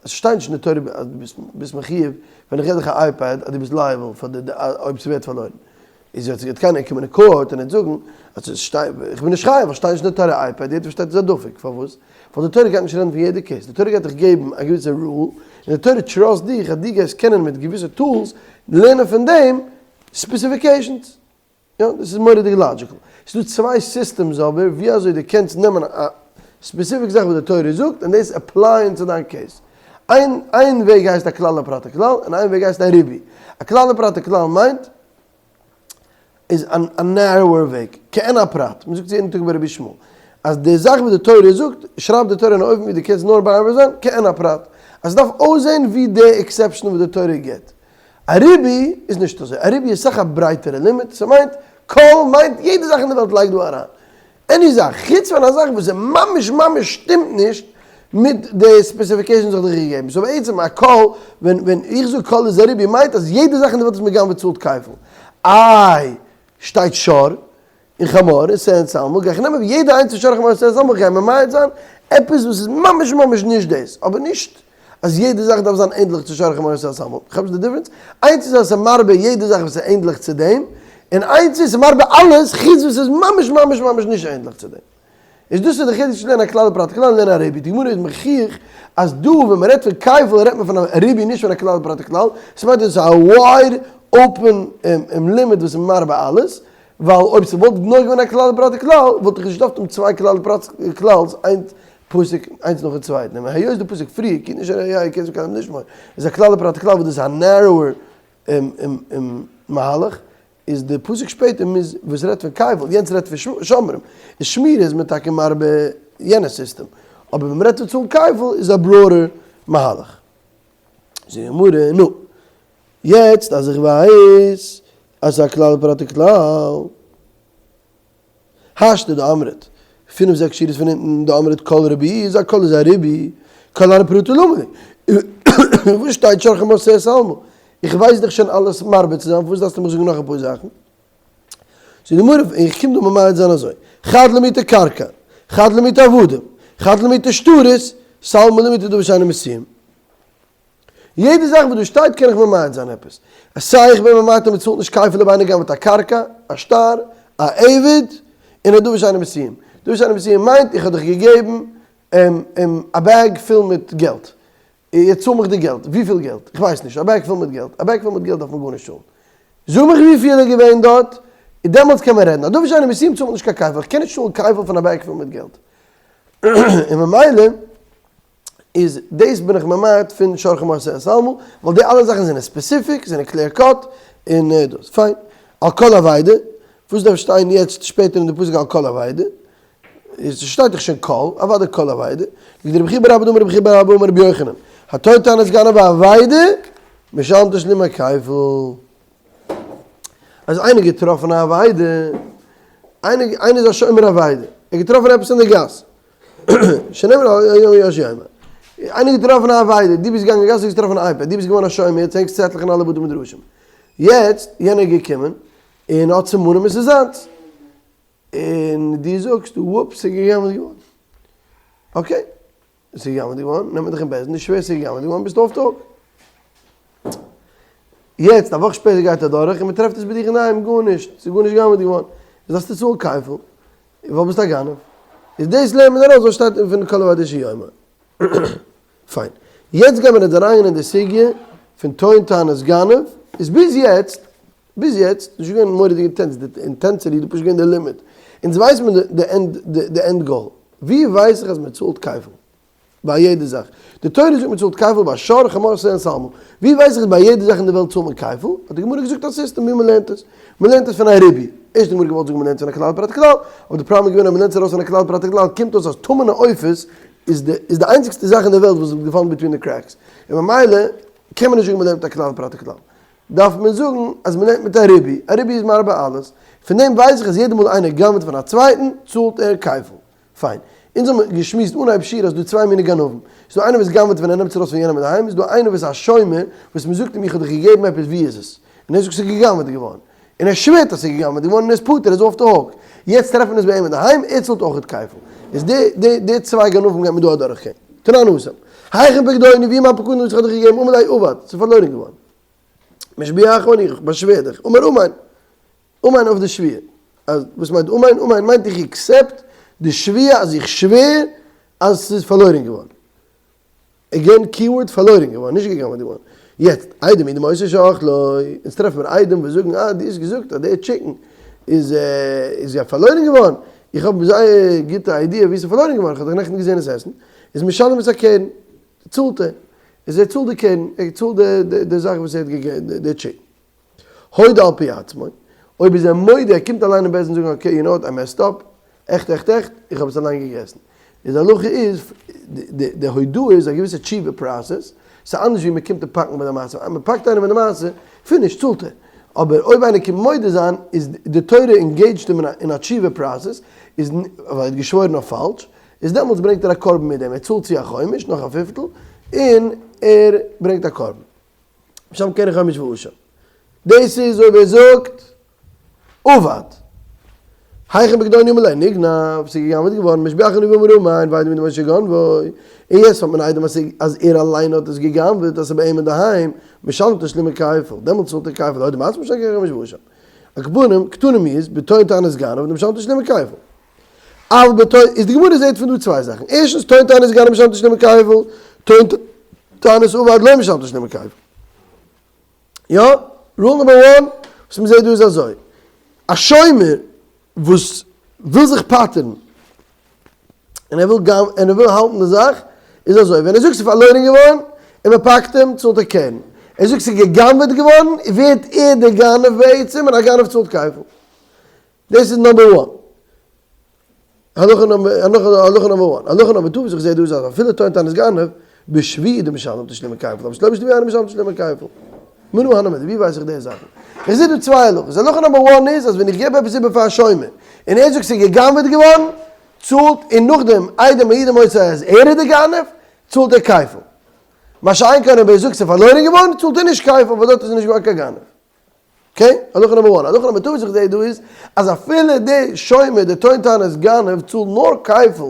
עס שטייט נישט אין די תורה אז דו ביסט מחיוב ווען איך געב דיך א iPad אז דו ביסט liable פאר די אויב ס'ווערט פארלוירן. איז יעצט גייט קיינער קומען אין court און זאגן אז עס שטייט איך בין נישט חייב ווייל שטייט נישט אין די תורה iPad יעדער פארשטייט עס איז א דפק פארוואס ווייל די תורה גייט נישט רעדן פון יעדע case די תורה גייט דיך געבן א געוויסע rule און די תורה trust דיך אז דו גייסט קענען מיט געוויסע tools לערנען פון דעם specifications יא דאס איז מורא'דיג logical ס'איז דא צוויי systems אבער ווי אזוי דו קענסט נעמען א specific זאך וואס די תורה זאגט און דאס apply ען צו דיין case איין איין וועג הייסט א כלל ופרט וכלל און איין וועג הייסט א ריבוי. א כלל ופרט וכלל מיינט איז א narrower וועג, כעין הפרט, מען זאגט עס יעדן טאג ביי רבי ישמעאל, אז די זאך וואס די תורה זאגט, שרייבט די תורה אין א אופן ווי דו קענסט נאר מרבה זיין, כעין הפרט, אז עס דארף אויסזען ווי די exception וואס די תורה גיבט. א ריבוי איז נישט אזוי, א ריבוי איז סאך א ברייטערע לימיט, ס'מיינט, כל מיינט יעדע זאך אין די וועלט לייג דא אריין. any זאך, חוץ פון א זאך וואס איז ממש ממש שטימט נישט מיט די specifications וואס איך האב דיך געגעבן. so בעצם א כל, ווען ווען איך זאג כל איז א ריבוי מיינט אז יעדע זאך אין די וועלט איז מגנב'עט צאלט כפל. איי, שטייט שור און חמור און שה און שלמה, גיי איך נעמען יעדע איינס פון שור חמור און שה און שלמה גיי ממעט זיין עפעס וואס איז ממש ממש נישט דאס, אבער נישט אז יעדע זאך דארף זיין ענדליך צו שור חמור שה שלמה. כאפסט די difference? איינס איז אז ס'איז מרבה יעדע זאך וואס איז ענדליך צו דעם, און איינס איז ס'איז מרבה אלעס חוץ וואס איז ממש ממש ממש נישט ענדליך צו דעם. איז דאס איז די חידוש צו לערנען א כלל ופרט וכלל און לערנען א ריבוי. די גמרא איז מוכיח אז דא ווען מ'רעדט פון כפל רעדט מען פון א ריבוי נישט פון א כלל ופרט וכלל. עס מיינט אז עס איז א wide open לימוד וואס איז מרבה אלעס. ווייל אויב ס'וואלט נאר געווען א כלל ופרט וכלל, וואלט איך נישט געדארפט האבן צוויי כלל ופרט וכלל'ס איין פסוק איינס נאכן צווייטן, און היות די פסוק פריער כי איש אל רעהו כסף כסף לשמור איז א כלל ופרט וכלל וואס דאס איז א narrower מהלך, איז די פסוק שפעטער מוז וואס רעדט פון כפל, יענץ רעדט פון שומרים, איז שמירה איז מען טאקע מרבה יענע סיסטעם, אבער ווען מ'רעדט פון צאלן כפל איז א broader מהלך. זאגט די גמרא, נו, יעצט אז איך ווייס אז ס'איז א כלל ופרט וכלל, השתא דאמרת, פינף זעקס שורות פון אונטן, דאמרת כל ריבוי איז א כל איז א ריבוי, כל הני פרטי למה לי? וואס שטייט שור חמור שה שלמה? איך ווייס דאך שוין אלעס מרבה צו זיין, פארוואס דארפסטו מיך זאגן נאך אפאר זאכן? זאגט די גמרא, איך קום דא ממעט זיין אזוי, חד למעוטי קרקע, חד למעוטי עבדים, חד למעוטי שטרות, שלמה למעוטי דבר שאינו מסוים. יעדע זאך וואס דא שטייט קען איך ממעט זיין עפעס. סיי איך בין ממעט אז מען צאלט נישט כפל אויב איינער גנב'ט א קרקע, א שטר, א עבד, און א דבר שאינו מסוים. דבר שאינו מסוים מיינט איך האב דיך געגעבן א bag פול מיט געלט. יעצט צאל מיך די געלט. וויפיל געלט? איך ווייס נישט. א bag פול מיט געלט. א bag פול מיט געלט דארף מען גארנישט צאלן. זאג מיך וויפיל איז געווען דארט, און דעמאלטס קען מען רעדן. א דבר שאינו מסוים צאלט מען נישט קיין כפל. איך קען נישט צאלן כפל פון א bag פול מיט געלט. און ממילא. איז דאס בין איך ממעט פון שור חמור שה שלמה, ווייל די אלע זאכן זענען specific, זענען clear cut, און דאס. פיין. על כל אבידה, וואס דארף שטיין יעצט שפעטער אין די פסוק על כל אבידה? איז שטייט דאך שוין כל, אוודאי כל אבידה. זאגט רבי חייא בר אבא דאמר רבי חייא בר אבא אמר רבי יוחנן, הטוען טענת גנב באבידה, משלם תשלומי כפל. אז איינער געטראפן א אבידה, איינער איז א שומר אבידה, ער האט געטראפן עפעס אין די גאס, שנאמר היום יש יומא. איינער געטראפן א אבידה, דו ביסט געגאנגען אין גאס האסט געטראפן א iPad, דו ביסט געווארן א שומר, יעצט הענגסט צעטלעך אין אלע בתי מדרשים. יעצט, יענער איז געקומען, און האט סימנים עס איז זיינס. און דו זאגסט, וואופס, ס'איז גע'גנב'ט געווארן. okay, ס'איז גע'גנב'ט געווארן, נעמט מען דיך אין בית דין, נישט שווער ס'איז גע'גנב'ט געווארן, ביסט off the hook. יעצט, א וואך שפעטער גייט אדורך, און מ'טרעפט עס ביי דיך אינדערהיים, גארנישט, ס'איז גארנישט גע'גנב'ט געווארן. איז דארפסטו צאלן כפל. ווייל ביסט א גנב. איז דאס לערנט מען ארויס וואס שטייט פון כל אבידה שיאמר. פיין. יעצט גיימיר אונז אריינגיין אין די סוגיא פון טוען טענת גנב. איז ביז יעצט, ביז יעצט, נישט געווען מורא'דיג intense, די intensity איז פשוט געווען די לימיט. אונז ווייסט מען די end, די end goal. ווי ווייס איך אז מען צאלט כפל? ביי יעדע זאך. די תורה זאגט מען צאלט כפל ביי שור, חמור, שה און שלמה. ווי ווייס איך אז ביי יעדע זאך אין די וועלט צאלט מען כפל? האט די גמרא געזאגט א סיסטעם ווי מען לערנט עס. מען לערנט עס פון א ריבוי. ערשט די גמרא געוואלט זאגן מען לערנט פון א כלל פרט כלל, אבער די פראבלעם איז געווען אויב מען לערנט עס ארויס פון א כלל פרט כלל קומט אויס אז טמא'נע עופות איז די איז די איינציגסטע זאך אין די וועלט וואס איז געפאלן between די cracks. און ממילא קען מען נישט זאגן מען לערנט מיט א כלל פרט כלל. דארף מען זאגן אז מען לערנט מיט א ריבוי. א ריבוי איז מרבה אלעס. פון דעם ווייס איך אז יעדע מאל איינער גנב'ט פון א צווייטן צאלט ער כפל. פיין. אונז האבן געשמועסט אנהייב שיעור אז ס'דא צוויי מיני גנבים. ס'דא איינער וואס גנב'ט ווען ער נעמט עס ארויס פון יענעם אינדערהיים, ס'דא איינער וואס איז א שומר וואס מ'זאגט אים איך האב דיך געגעבן עפעס ווי איז עס? און ער זאגט ס'איז געגנב'ט געווארן. און ער שווערט אז ס'איז געגנב'ט געווארן און ער איז פטור, ער איז off the hook. יעצט טרעפט מען עס ביי אים אינדערהיים, ער צאלט אויכעט כפל. איז די די די צוויי גנבים גייט מען דא אדורכגיין. תנן התם. היכן פקדוני ווי איז מיין פקדון וואס איך האב דיך געגעבן? אמר ליה אבד, ס'איז פארלוירן געווארן. משביעך אני, איך באשווער דיך. אמר אמן. אמן אויף די שבועה. אז וואס מיינט אמן? אמן מיינט איך accept די שבועה אז איך שווער אז ס'איז פארלוירן געווארן. again keyword פארלוירן געווארן, נישט געגנב'עט געווארן. יעצט, עדים מעידים אותו שאכלו, אונז טרעפן מיר עדים וואס זאגן אה דו האסט געזאגט אז דער chicken איז איז יא פארלוירן געווארן, איך האב זייער גוטע idea ווי ס'איז פארלוירן געווארן, איך האב דאך נעכטן געזען עס עסן, איז משלם את הקרן, צאלט ער, איז ער צאלט די קרן, ער צאלט די די זאך וואס ער האט געגעבן, די chicken. הודה על פי עצמו, אויב איז ער מודה, ער קומט אליין אין בית דין זאגן okay you know what I messed up, עכט עכט עכט, איך האב עס אליין געגעסן. איז די הלכה איז, די הודאה איז א געוויסע תשובה process, ס'איז אנדערש ווי מ'קומט און פאקן ביי די מעשה, אז מ'פאקט איינעם ביי די מעשה, finish, צאלט ער. אבער אויב איינער קומט מודה זיין, איז די תורה engaged אים אין א תשובה process, איז ווייל ער האט געשוואוירן אויף פאלש, איז דעמאלטס ברענגט ער א קרבן מיט דעם, ער צאלט צו א חומש, נאך א פיפטל, און ער ברענגט א קרבן. שם קרן חומש ואשם. דאס איז אויב ער זאגט אבד. היכן פקדוני אמר ליה נגנב, ס'איז געגנבעט געווארן, משביעך אני ואמר אמן, והעדים מעידים אותו שגנבו, און יעצט האט מען עדים אז ער אליין האט עס געגנבעט, אז ס'איז ביי אים אינדערהיים, משלם תשלומי כפל, דעמאלטס צאלט ער כפל, הודה מעצמו משלם קרן חומש ואשם. על כל פנים, קתני מיהת, בטוען טענת גנב, ומשלם תשלומי כפל. אבל בטוען, איז די גמרא זעהט פון דא צוויי זאכן, ערשטנס טוען טענת גנב משלם תשלומי כפל, טוען טענת אבד לא משלם תשלומי כפל. יא, rule number one וואס מ'זעהט דא איז אזוי. א שומר וואס וויל זיך פטר'ן און ער וויל און ער וויל האלטן די זאך, איז אזוי, ווען ער זאגט ס'איז פארלוירן געווארן און מען פאקט אים, צאלט ער קרן. ער זאגט ס'איז גע'גנב'עט געווארן, ווערט ער דער גנב בעצם און א גנב צאלט כפל. דאס איז number one. הלכה number one. הלכה number two וואס איך זע דא איז אז אפילו טוען טענת גנב, בשבועה דמשלם תשלומי כפל, אבער שלא בשבועה אינו משלם תשלומי כפל. מנא הני מילי, ווי ווייס איך די זאכן? איך זע דא צוויי הלכות. הלכה number one איז אז ווען איך געב עפעס איבער פאר א שומר, און ער זאגט ס'איז גע'גנב'עט געווארן, צאלט, און נאכדעם עדים מעידים מוצא אז ער איז די גנב, צאלט ער כפל. מה שאין כן אויב ער זאגט ס'איז פארלוירן געווארן, צאלט ער נישט כפל, ווייל דארט איז ער נישט געווארן קיין גנב. okay? הלכה number one. הלכה number two וואס איך זעה דא איז, אז אפילו די שומר, די טוען טענת גנב, צאלט נאר כפל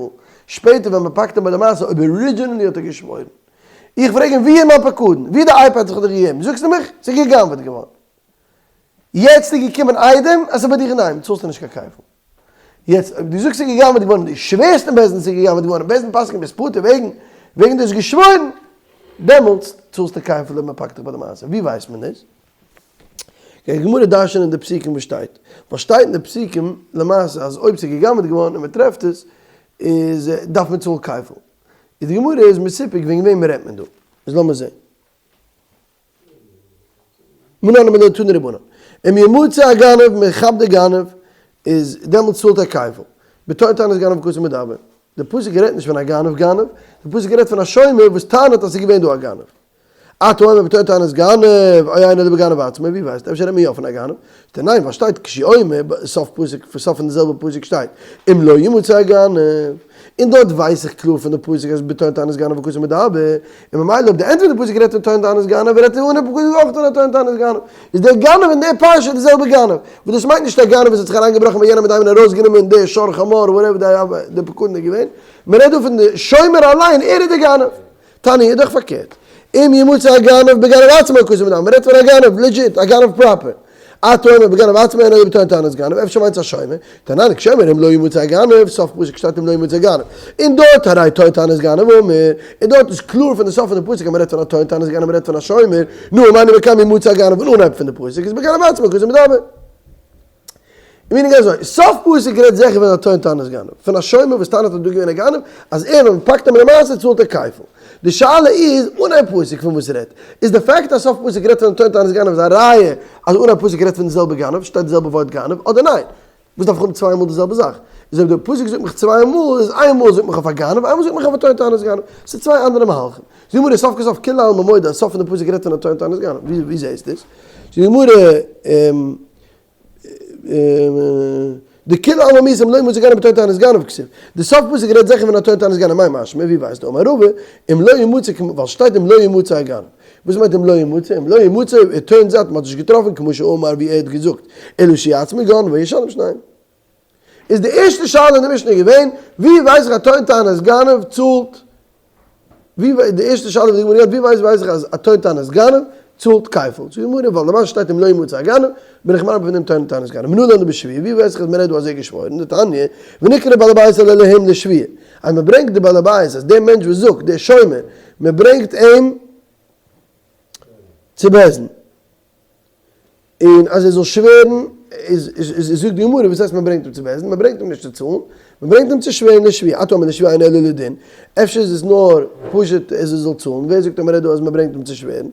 שפעטער ווען מ'פאקט אים ביי די מעשה אויב originally האט ער געשוואוירן. איך פרעג אים ווי איז מיין פקדון? ווי איז די iPad וואס איך האב דיך געגעבן? זאגסטו מיך ס'איז גע'גנב'עט געווארן. יעצט איז געקומען עדים אז ס'איז ביי דיך אינדערהיים, צאלסטו נישט קיין כפל. יעצט אויב דו זאגסט ס'איז גע'גנב'עט געווארן און דו שווערסט אין בית דין ס'איז גע'גנב'עט געווארן און בית דין פסק'נט ביסט פטור וועגן וועגן דו האסט געשוואוירן, דעמאלטס צאלסטו כפל אויב מ'פאקט דיך ביי די מעשה. ווי ווייסט מען דאס? גייט די גמרא דרש'ענען די פסוקים וואס שטייט, ווייל שטייט אין די פסוקים למעשה אז אויב ס'איז גע'גנב'עט געווארן און מ'טרעפט עס איז דארף מען צאלן כפל. איז די גמרא איז מסופק וועגן וועם רעדט מען דא, איז לאמיר זעהן. מנא הני מילי תנו רבנן. אם ימצא הגנב, מען כאפט די גנב, איז דעמאלטס צאלט ער כפל. בטוען טענת גנב הכתוב מדבר. די פסוק רעדט נישט פון א גנב גנב, די פסוק רעדט פון א שומר וואס טענה'ט אז ס'איז געווען דא א גנב. אתה אומר בטוען טענת גנב, או אינו אלא בגנב עצמו, ווי ווייסטו? אפשר רעדט מען יא פון א גנב? זאגט ער ניין, ווייל שטייט כשהוא אומר, סוף פסוק, סוף פון די זעלבע פסוק שטייט, אם לא ימצא הגנב, און דארט ווייס איך קלאר פון די פסוק אז בטוען טענת גנב הכתוב מדבר, און ממילא אויב די ענד פון די פסוק רעדט פון טוען טענת גנב, רעדט די אנהייב פסוק אויך פון א טוען טענת גנב, איז דער גנב אין די פרשה די זעלבע גנב, וואס דאס מיינט נישט א גנב וואס האט זיך אריינגעבראכן ביי יענעם אינדערהיים און ארויסגענומען די שור חמור whatever די פקדון איז געווען, מען רעדט דא פון די שומר אליין, ער איז די גנב. תניא איז דאך פארקערט. אם ימצא הגנב בגנב עצמו הכתוב מדבר, מען רעדט פון א גנב, legit, א גנב proper. אתה אומר בגנב עצמו אינו אלא בטוען טענת גנב, אפשר מיינט עס א שומר? תנן כשהוא אומר אם לא ימצא הגנב, סוף פסוק שטייט אם לא ימצא הגנב. און דארט הרי טוען טענת גנב אמור, און דארט איז קלאר פון די סוף פון די פסוק אז מען רעדט פון א טוען טענת גנב מען רעדט פון א שומר, נו ומה אני מקיים ימצא הגנב און אנהייב פון די פסוק איז בגנב עצמו הכתוב מדבר. meaning אזוי, סוף פסוק רעדט זיכער פון א טוען טענת גנב, פון א שומר וואס טענה'ט אז דא געווען א גנב, אז ער ווען מ'פאקט אים למעשה צאלט ער כפל. די שאלה איז, אנהייב פסוק פון וואס רעדט? איז די fact אז סוף פסוק רעדט פון א טוען טענת גנב איז א ראיה אז אנהייב פסוק רעדט פון די זעלבע גנב, שטייט די זעלבע ווארט גנב, אדער ניין? וואס דארף איך האבן צוויי מאל די זעלבע זאך? איז אויב די פסוק זאגט מיך צוויי מאל, איז איין מאל זאגט מיך אויף א גנב, איין מאל זאגט מיך אויף א טוען טענת גנב. ס'איז צוויי אנדערע מהלכים. זאגט די גמרא סוף כל סוף כולי עלמא מודה אז סוף פון די פסוק רעדט פון א טוען טענת גנב. ווי זעהסטו עס? זאגט די גמרא. דכולי עלמא מיהת אם לא ימצא גנב בטוען טענת גנב כתיב. די סוף פסוק רעדט זיכער פון א טוען טענת גנב מאי משמע ווי ווייסטו אמר רבא אם לא ימצא כמו ווייל שטייט אם לא ימצא הגנב. וואס מיינט אם לא ימצא? אם לא ימצא it turns out מ'האט נישט געטראפן כמו שאמר ווי ער האט געזאגט אלא שעצמו גנבו ישלם שניים. איז די ערשטע שאלה אין די משנה געווען ווי ווייס איך א טוען טענת גנב צאלט ווי די ערשטע שאלה וואס די גמרא געהאט, ווי ווייס ווייס איך אז א טוען טענת גנב צאלט כפל? זאגט די גמרא, ווייל למעשה שטייט אם לא ימצא הגנב, בין איך מרבה פון דעם טוען טענת גנב. מנא לן דבשבועה, ווי ווייס איך אז מען רעדט דא אזוי געשוואוירן, דתניא, ונקרא בעל הבית אל אלהים לשבועה, אז מען ברענגט די בעל הבית, אז דער מענטש וואס זאגט, דער שומר, מען ברענגט אים צו בית דין. און אז ער זאל שווערן, איז זאגט די גמרא, וואס הייסט מען ברענגט אים צו בית דין? מען ברענגט אים נישט צו צאלן, מען ברענגט אים צו שווערן לשבועה, אתה אומר לשבועה אינו אלא לדין, אפשר איז עס נאר פשוט אז ער זאל צאלן, ווער זאגט אז מען רעדט דא אז מען ברענגט אים צו שווערן?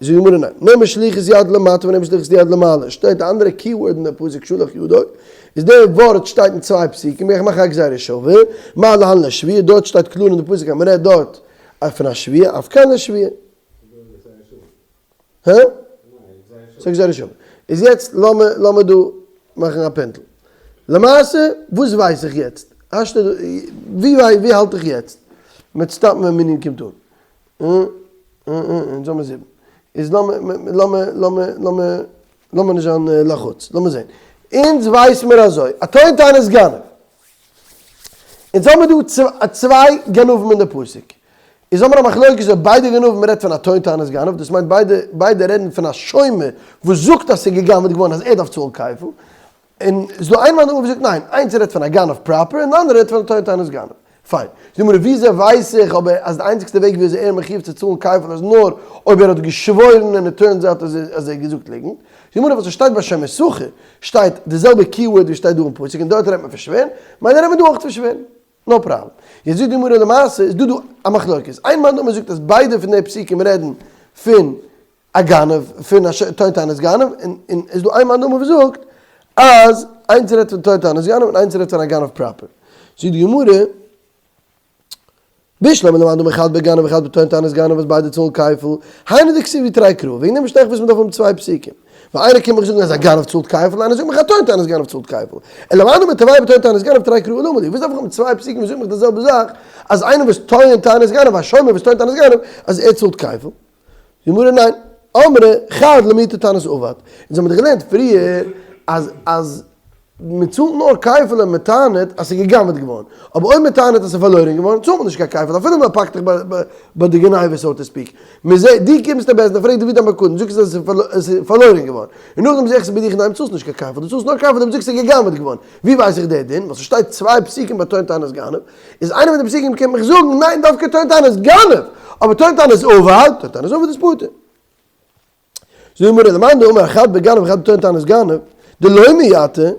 זאגט די גמרא ניין, נאמר שליחות יד למטה ונאמר שליחות יד למעלה, שטייט א אנדערע keyword אין די פסוק שלח ידו, איז די ווארט שטייט אין צוויי פסוקים, איך מאך א גזירה שווה, מה להלן לשבועה, דארט שטייט קלאר אין די פסוק אז מען רעדט דארט פון א שבועה, אף כאן לשבועה. הא? ס'איז גזירה שווה. איז יעצט לאמיר לאמיר דא מאכן א פינטל. למעשה וואס ווייס איך יעצט? השתא דא ווי ווי האלט איך יעצט? מ'וועט סטאפן ווען מנין קומט אן. אונז האמיר זיבן. איז לאמיר לאמיר לאמיר לאמיר לאמיר נישט זיין לחוץ. לאמיר זען. אונז ווייס מיר אזוי. א טוען טענת גנב. אונז האמיר דא צוויי גנבים אין די פסוק. איז האמיר א מחלוקת אויב ביידע גנבים רעדט פון א טוען טענת גנב, דאס מיינט ביידע ביידע רעדן פון א שומר וואס זאגט אז ס'איז גע'גנב'עט געווארן אז ער דארף צאלן כפל, און ס'איז דא איין מאן דאמר וואס זאגט ניין, איינס רעדט פון א גנב proper און די אנדערע רעדט פון א טוען טענת גנב. פיין. זאגט די גמרא, וויאזוי ווייס איך אבער אז די איינציגסטע וועג וויאזוי ער איז מחיוב צו צאלן כפל איז נאר אויב ער האט געשוואוירן און it turns out אז ער האט געזאגט ליגנט? זאגט די גמרא, וואס עס שטייט ביי שומר שכר שטייט די זעלבע keyword ווי שטייט דא אין פסוק און דארט רעדט מען פון שווערן, מילא רעדט מען דא אויך פון שווערן. no problem. יעצט זאגט די גמרא למעשה איז דא דא א מחלוקת. איין מאן דאמר זאגט אז ביידע פון די פסוקים רעדן פון א גנב, פון א טוען טענות גנב, און און איז דא איין מאן דאמר וואס זאגט אז איינס רעדט פון טוען טענות גנב און איינס רעדט פון א גנב proper. זאגט די גמרא, בשלמא למאן דאמר חד בגנב וחד בטוען טענות גנב וואס ביידע צאלן כפל, היינו דכתיבי תרי קראי, וועגן דעם פארשטיי איך וואס מען דארף האבן צוויי פסוקים. ווייל איינער קומט מיך זאגן אז א גנב צאלט כפל, איינער זאגט מיך א טוען טענות גנב צאלט כפל. אלא למאן דאמר תרוייהו בטוען טענות גנב תרי קראי למה לי, וואס דארף איך האבן צוויי פסוקים וואס זאגן מיך די זעלבע זאך, אז איינער וואס טוען טענות גנב, א שומר וואס טוען טענות גנב, אז ער צאלט כפל. גמרא ניין, אמרי חד למעוטי טענת אבד, אונז האבן דאך געלערנט פריער אז אז מען צאלט נאר כפל אויב מען טענה'ט אז ס'איז גע'גנב'ט געווארן, אבער אויב מען טענה'ט אז ס'איז פארלוירען געווארן צאלט מען נישט קיין כפל אפילו מען פאקט דיך ביי די גניבה so to speak, מען זעט דו קומסט אין בית דין פרעגט דיר ווי דיין פקדון זאגסט אז עס איז פארלוירען געווארן, און נאכדעם זעה איך ס'איז ביי דיך אינדערהיים צאלסט נישט קיין כפל, דו צאלסט נאר כפל אויב דו זאגסט ס'איז גע'גנב'ט געווארן, ווי ווייס איך די דין? ווייל ס'שטייט צוויי פסוקים ביי טוען טענת גנב, איז איינער פון די פסוקים קומט מיך זאגן, ניין דווקא טוען טענת גנב, אבער טוען טענת אבד, טוען טענת אבד איז פטור. זאגט די גמרא, למאן דאמר חד בגנב וחד בטוען טענת גנב, דלא מייתא,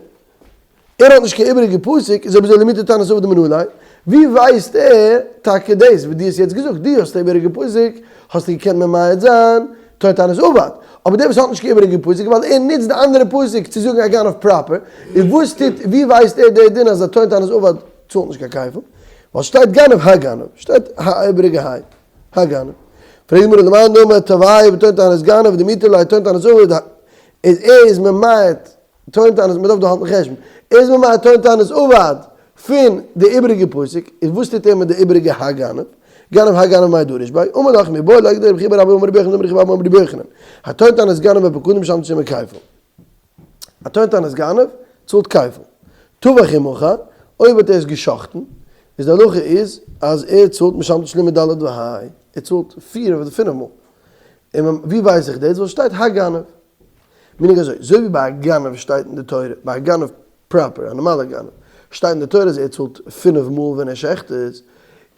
ער האט נישט קיין איבעריגע פסוק, איז אויב אזוי למעוטי טענת אבד מנא ליה, ווי ווייסט ער טאקע דאס וואס דו האסט יעצט געזאגט, דו האסט א איבעריגע פסוק, האסטו געקענט ממעט זיין טוען טענת אבד, אבער דער וואס האט נישט קיין איבעריגע פסוק ווייל ער נוצט די אנדערע פסוק צו זאגן א גנב proper, און וואס טוט, ווי ווייסט ער די דין אז א טוען טענת אבד צאלט נישט קיין כפל, ווייל שטייט גנב הגנב, שטייט א איבעריגע היי, הגנב. פרעגט די גמרא למאן דאמר תרוייהו בטוען טענת גנב דמעיטי ליה טוען טענת אבד, איז ער איז ממעט טוען טענות, מען דארף דא האלטן חשבון, ער איז ממעט טוען טענת אבד פון די איבעריגע פסוק, איז וואס טוט ער מיט די איבעריגע הגנב? גנב הגנב מאי דריש ביה? אמר לך מיבעי ליה דרבי חייא בר אבא אמר רבי יוחנן אמר רבי חייא בר אבא אמר רבי יוחנן, הטוען טענת גנב בפקדון משלם תשלומי כפל. א טוען טענת גנב צאלט כפל. טבח ומכר, אויב האט ער עס גע'שחט'ן, איז די הלכה איז אז ער צאלט משלם תשלומי ד' וה', ער צאלט פיר אדער פינף מאל. און ווי ווייס איך דאס? ווייל שטייט הגנב. מנהג אזוי, אזוי ווי ביי א גנב שטייט אין די תורה, ביי א גנב proper, א נארמאלער גנב, שטייט אין די תורה אז ער צאלט פינף מאל ווען ער שעכט עס,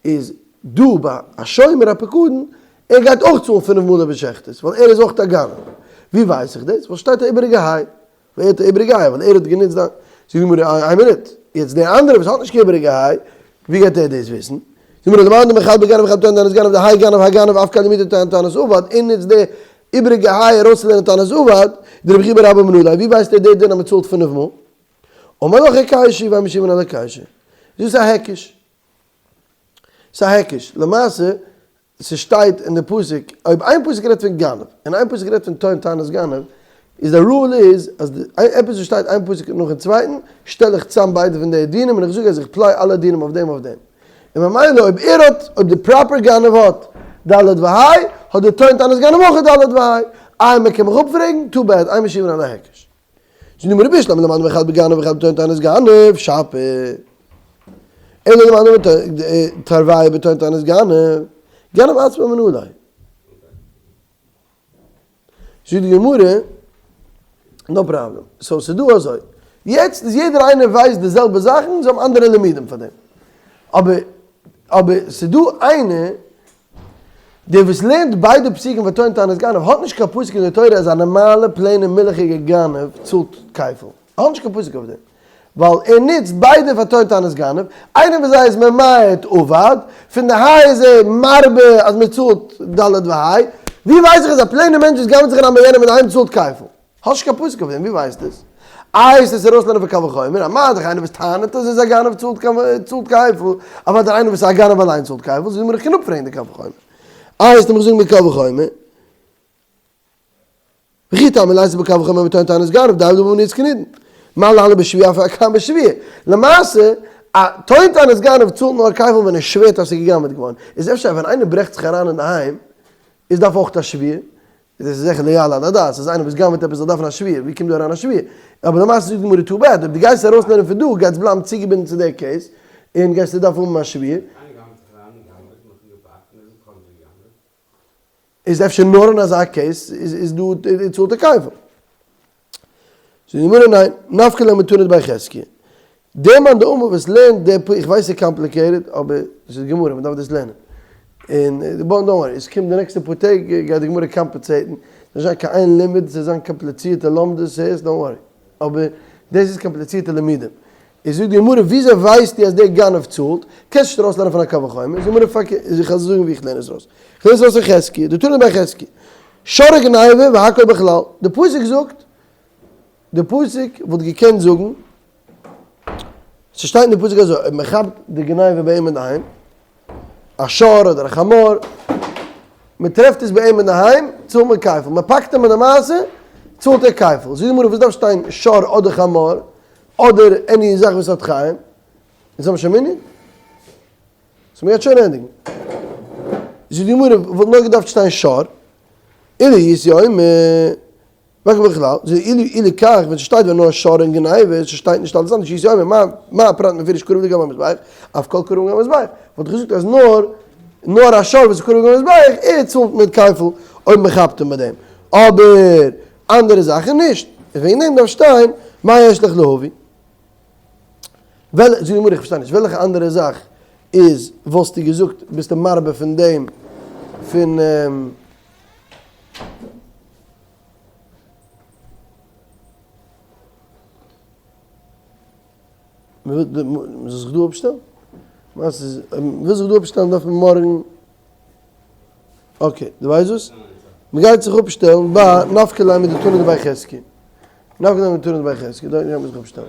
איז דא ביי א שומר הפקדון, ער גייט אויך צאלן פינף מאל אויב ער שעכט עס, ווייל ער איז אויך א גנב. ווי ווייס איך דאס? ווייל שטייט א איבעריגע היי. ווער האט א איבעריגע היי? ווייל ער האט גענוצט די. זאגט די גמרא, איין מינוט, יעצט דער אנדערער וואס האט נישט קיין איבעריגע היי, ווי גייט ער דאס וויסן? זאגט די גמרא, למאן דאמר חד בגנב וחד בטוען טענת גנב, דהאי גנב הגנב אף כאן למעוטי טענת אבד, און נוצט די איבעריגע היי ארויסצולערנען טענת אבד, דרבי חייא בר אבא מנא ליה, ווי ווייסט ער די דין אז מען צאלט פינף מאל? אמר לך היקש ואין משיבין על היקש. איז דאס א היקש? ס'איז א היקש. למעשה, ס'שטייט אין די פסוק, אויב איין פסוק רעדט פון גנב, און איין פסוק רעדט פון טוען טענת גנב, איז די rule איז אז די עפעס וואס שטייט איין פסוק נאכן צווייטן, שטעל איך צאם ביידע פון די דינים און איך זאג אז איך apply אלע דינים אויף דעם אויף דעם. און ממילא אויב ער האט, אויב די proper גנב האט ד' וה', האט די טוען טענת גנב אויך ד' וה'. איי מ'קען מיך אפפרעגן? too bad, אין משיבין על ההיקש. זאגט די גמרא בשלמא למאן דאמר חד בגנב וחד בטוען טענת גנב שפיר אלא למאן דאמר תרוייהו בטוען טענת גנב גנב עצמו מנא ליה זאגט די גמרא no problem so ס'דא אזוי יעצט איז יעדער איינער ווייסט די זעלבע זאכן זיי האבן אנדערע לימודים פאר דעם אבער אבער ס'דא איינער דער וואס לערנט ביידע פסוקים פאר טוען טענת גנב האט נישט קיין פסוק אין די תורה אז א נארמאלע plain ע מילכיגע גנב צאלט כפל. ער האט נישט קיין פסוק אויף דעם. ווייל ער נוצט ביידע פאר טוען טענת גנב, איינער פון זיי איז ממעט אבד, פון די היי איז ער מרבה אז מען צאלט ד' וה'. ווי ווייס איך אז א plain ע מענטש וואס גנב'ט זיך אריין ביי יענעם אינדערהיים צאלט כפל? האסט נישט קיין פסוק אויף דעם, ווי ווייסטו עס? איי עס איז ארויסלערנען פון קל וחומר, א מה דאך איינער וואס טענה'ט אז ער איז א גנב צאלט צאלט כפל, אוודאי איינער וואס איז א גנב אליין צאלט כפל, זאג מיר איך קען אפפרעגן די קל וחומר. איי עס לאמיך זאגן בקל וחומר. וכי תאמר לייסט בקל וחומר מטוען טענת גנב, די עבודה בנית כנידון. מה להלן בשבועה אף כאן בשבועה. למעשה, א טוען טענת גנב צאלט נאר כפל ווען ער שווערט אז ס'איז גע'גנב'עט געווארן. איז אפשר ווען איינער ברעכט זיך אריין אינדערהיים, איז דארף אויך א שבועה? דאס איז זיכער לא יעלה על הדעת אז איינער וואס גנב'עט עפעס זאל דארפן א שבועה, ווי קומט דא אריין א שבועה? אבער למעשה זאגט די גמרא too bad, אויב דו גייסט ארויסלערנען פון דא גייט עס בלייבן צוגעבינדן צו דער case, און גייסטו דארפן האבן א שבועה. איינער גנב'עט זיך אריין און גנב'עט נאכן געפאקט און ער זאגט כ'האב נישט געגנב'עט. איז אפשר נאר אין אזא case איז דא צאלט ער כפל. זאגט די גמרא ניין, נפקא ליה מתנא דבי חזקיה. דער מאן דאמר וואס לערנט די פ, איך ווייס ס'איז complicated, אבער ס'איז גמרא, מ'דארף דאס לערנען. און don't worry, עס קומט די נעקסטע פאר טעג גייט די גמרא קאמפלעצעטן, ס'זאל נישט זיין קיין איין לימוד, ס'זאל זיין קאמפליצירטע לומדות, הערסט? don't worry. אבער דאס איז קאמפליצירטע לימודים. איז זאגט די גמרא, וויאזוי ווייסטו אז דער גנב צאלט? קענסט נישט ארויסלערנען פון א קל וחומר. זאגט די גמרא, פארקערט, איך וועל זאגן ווי איך לערן עס ארויס. איך לערן עס ארויס אין חזקיה, דתנא דבי חזקיה. שור גניבה והכל בכלל. די פסוק זאגט, די פסוק וואלט געקענט זאגן, ס'שטייט אין די פסוק אזוי, אויב מ'כאפט די גניבה ביי אים אינדערהיים, א שור אדער א חמור, מ'טרעפט עס ביי אים אינדערהיים, צאלט מען כפל, מ'פאקט אים אין די מעשה, צאלט ער כפל. זאגט די גמרא, וואס דארף שטיין שור אדער חמור, אדער any זאך וואס האט חיים? אונז האבן שוין מנין? so מ'גייט שוין ענדיגן. זאגט די גמרא, וואלט נאר געדארפט שטיין שור, אלא איז יום. וועלכע בכלל, זי אילו אילו כך, ווען ס'שטייט ווען נאר שור און גניבה, ס'שטייט נישט אלעס אנדערש, איז יא מה מה הפרט מפורש קרוב לגבי המזבח, אף כל קרוב לגבי המזבח, וואלט איך געזאגט אז נאר נאר א שור וואס איז קרוב לגבי המזבח, ער צאלט מיט כפל אויב מ'כאפט אים מיט דעם, אבער אנדערע זאכן נישט, און וועגן דעם דארף שטיין מה יש לך להביא. וועל, זאגט די גמרא איך פארשטיי נישט, וועלכע אנדערע זאך איז וואלסטו געזאגט ביסטו מרבה פון דעם פון. מ'זאל זיך דא אפשטעלן? וואס איז, אויב מ'וויל זיך דא אפשטעלן דארף מען מארגן, okay, דו ווייסט וואס? מ'גייט זיך אפשטעלן ביי נפקא ליה מדתנא דבי חזקיה. נפקא ליה מדתנא דבי חזקיה, דארט גייט מען זיך אפשטעלן.